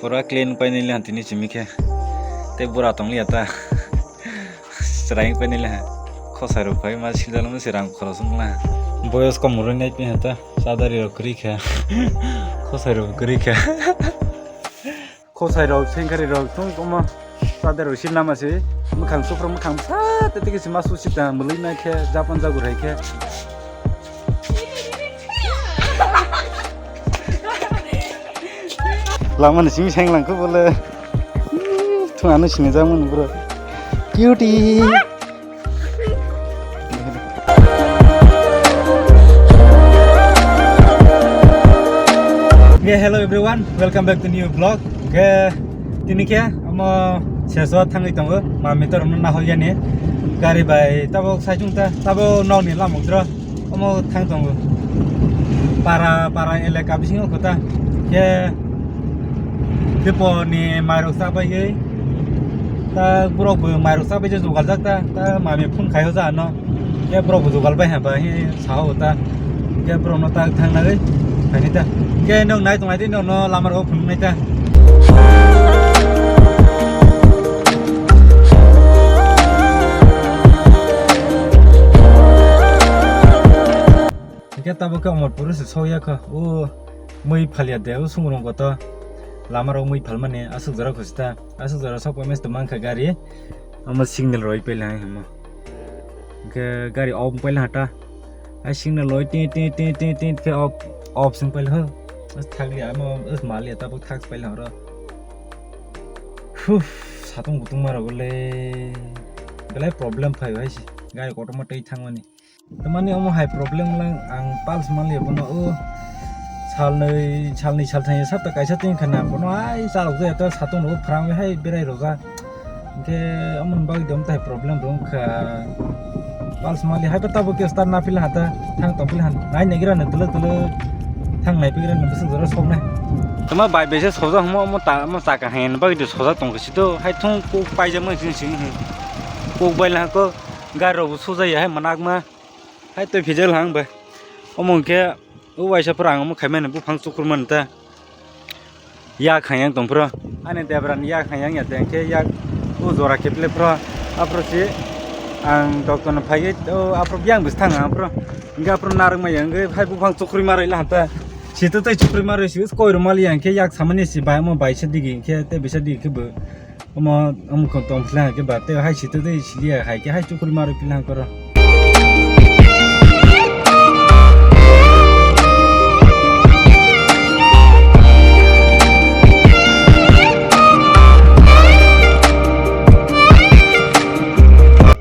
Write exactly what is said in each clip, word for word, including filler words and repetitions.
Pura clean painai le tini chimi khe. Tei bura tong liya ta. Chwrai painai le. Khosai rok phai ma sijalo se rang khoros wng la. Boyos kom roi nai pi ha ta. Sadari rok kwrwi kha. Khosai rok kwrwi kha. Khosai rok, sengkari rok, tong tongma. Sadar rok sir nama se. Mwkhang sukro mwkhang sa te tigi se ma su sita mwlwi nai khe, Japan jagur hai khe. Lama ni simi seng lang kho bole. Thung ano sini jamu ni bro. Cutie. Okay, hello everyone, welcome back to new vlog. Okay, tini khe amo Seswa thangwi tongo, mami to romno nahoi yani. Gari bai tabo saichung ta, tabo nokni lamung tro. Omo thang tongo. Para, para elaka bisingo kota. Khe depo ni mairok chabai gwi. Ta borok bo mairok chabai je jugal jak ta. Ta mami phone khaio ja no. Khe borok bo jugal bai ha ba he sao ta. Khe borok no ta thang nai. Khaini ta. Khe nok nai tong nai di nok no lama rok phunuk nai ta. Hingke tabuk khe Omorpur se sokya kha. O mui phalya de, o sungrung koto. Lama rok mui phalmani aswk jora khusta. Aswk jora sok paimani se mankha gari. Omo signal roi paila hai himo. Hingke gari off paila hata. Hai signal roi ti, ti, ti, ti, ti khe off, off sing paila ho. As thakli amo, as mali tabuk thak paila oro. Huh, satung kutung ma rok le. Belai problem phai hai se. Gari kotorma tei thangmani. Tamani omo hai problem lang ang pals manliya bono o salnwi, salnwi, salthai sabta kaisa twi khana bono ai chalok jaya ta satung rok phrang hai berai roja. Hingke omo ni bagwi dom tai problem rok wngkha. Pals manliya hai ta tabuk ke start na phila hata thang tong phila han nai negira na tele tele thang nai pigra na bwswk jora sok nai. Tama bai bai se soja hwnma omo ta omo ta kaham bagwi de soja tong khe sito hai thung kok paijak ma sing sing kok bai lang ko. Gari rok bo sujai ya hai manak ma. Hai twi phijal hang bai. Omo hwnkhe o waisa phora ang omo khaimani buphang chukrumani ta. Yak hayang tong phro. Ani debra ni yak hayang ya teng khe yak o jora kheple phro. Aphro si ang doctor no phaiwi o aphro yang bwsthang ang aphro. Hwnkhe aphro narwk maya hwnkhe hai buphang chukrui marwi la ta. Sito tei chukrui marwi si koi rw mali yang khe yak samani si bai omo bai sa digi hwnkhe tei bisa digi khe bo. Omo, omo kho tong phle hake ba, tei hai sito tei siliya hai khe hai chukrui marwi phle hang koro.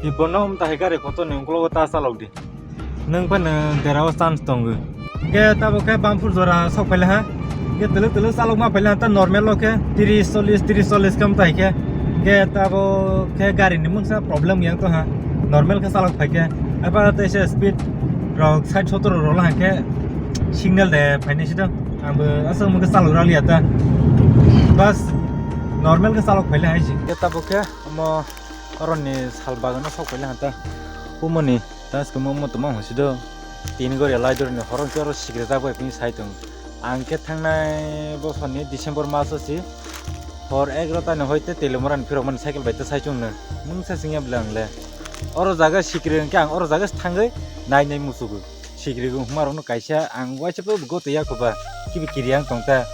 Ibono um ta hai gari kotor ni uklogo ta chalok di. Nwng phano derao chance tongo. Hingke tabuk khe Bamphur jora sok phaile ha. Hingke tele tele chalok ma phaile ha, ta normal o khe tris chollis, tris chollis khe mtai khe. Hingke tabuk khe gari ni mungsa problem yang tong ha. Normal khe chalok phai khe. Aba tei se speed rok sait sotoro rok la hingke signal de phainai si do. Ang bo aswk mungkhe chalok raliya ta. Bas normal khe chalok phaile hai si. Hingke tabuk khe omo oroni sal bagano sok phaile ha ta. Umoni. Tans khe mo mo tongma hwnsi do. Tin gori lai dorni horong khe oro sikre jak bai pini sai tong. Ang khe thangnai bosor ni December mas o si hor egarota ni hoi te Telimura ni phirok mani cycle bai te sai chung no. Mungsa sing ya bwle ang le. Oro jaga sikre hwnkhe ang oro jaga se thangwi nai nai muchugo. Sikre hwnkma rok no kaisa ang waisa bo goto ya kho ba. Kibi kiri ang tong ta.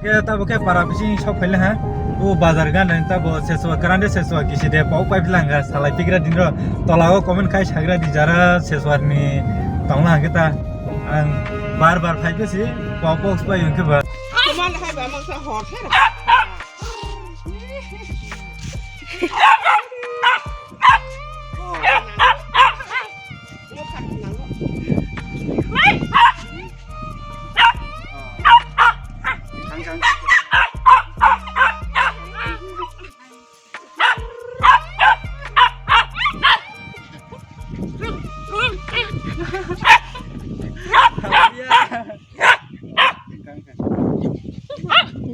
Khe tabuk khe para bising sok phaile ha. O bazar gana tabuk Seswa, Karande Seswa kisi de pau pai phila hwnkha salai tigra din ro. Tola o comment khai sagra di jara Seswa ni tongla hwnkhe ta. Ang bar bar phai khe si pau box bai hwnkhe ba. Tomar hai ba mangsa hor khe.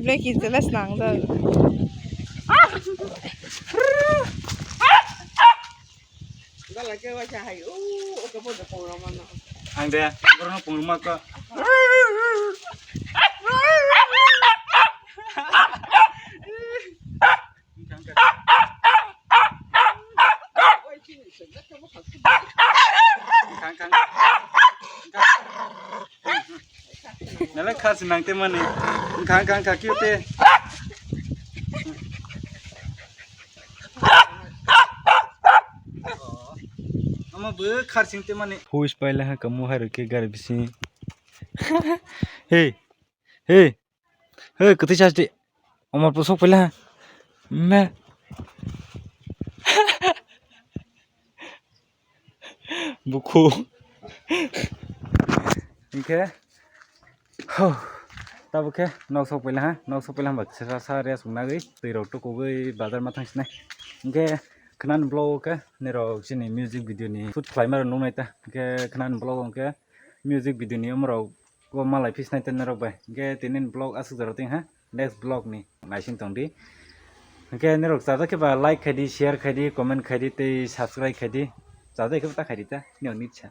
Black is the last nang da. Ang de, borokno pungruma kha. Khang, khang. Nalai khasi nang te mani. Khang, khang, khang, kyu te. Ama bo kharsing te mani. Huis paila ha kamu hai rokhe gari bisi. Hey. Hey. Hey, kwtwi chas di. Omor pusok paila ha. Me. Bukhu. Hingkhe. Huh. Tabuk khe nok sok paila ha. Nok sok paila ha ba sa sa rest wngnagwi. Twi rok tukugwi bazar ma thang sinai. Hingkhe khwnani vlog o khe nirok chini music video ni shoot khlaima rok nuknai ta. Hingkhe khwnani vlog o hingkhe music video ni omorok ko malai phi sinai ta nirok bai. Hingkhe tini vlog aswk jora tong ha. Next vlog ni naising tong di. Hingkhe nirok chajak khe ba like khai di, share khai di, comment khai di, tei subscribe khai di. Chajak khe ta khai di ta. Nirok ni cha.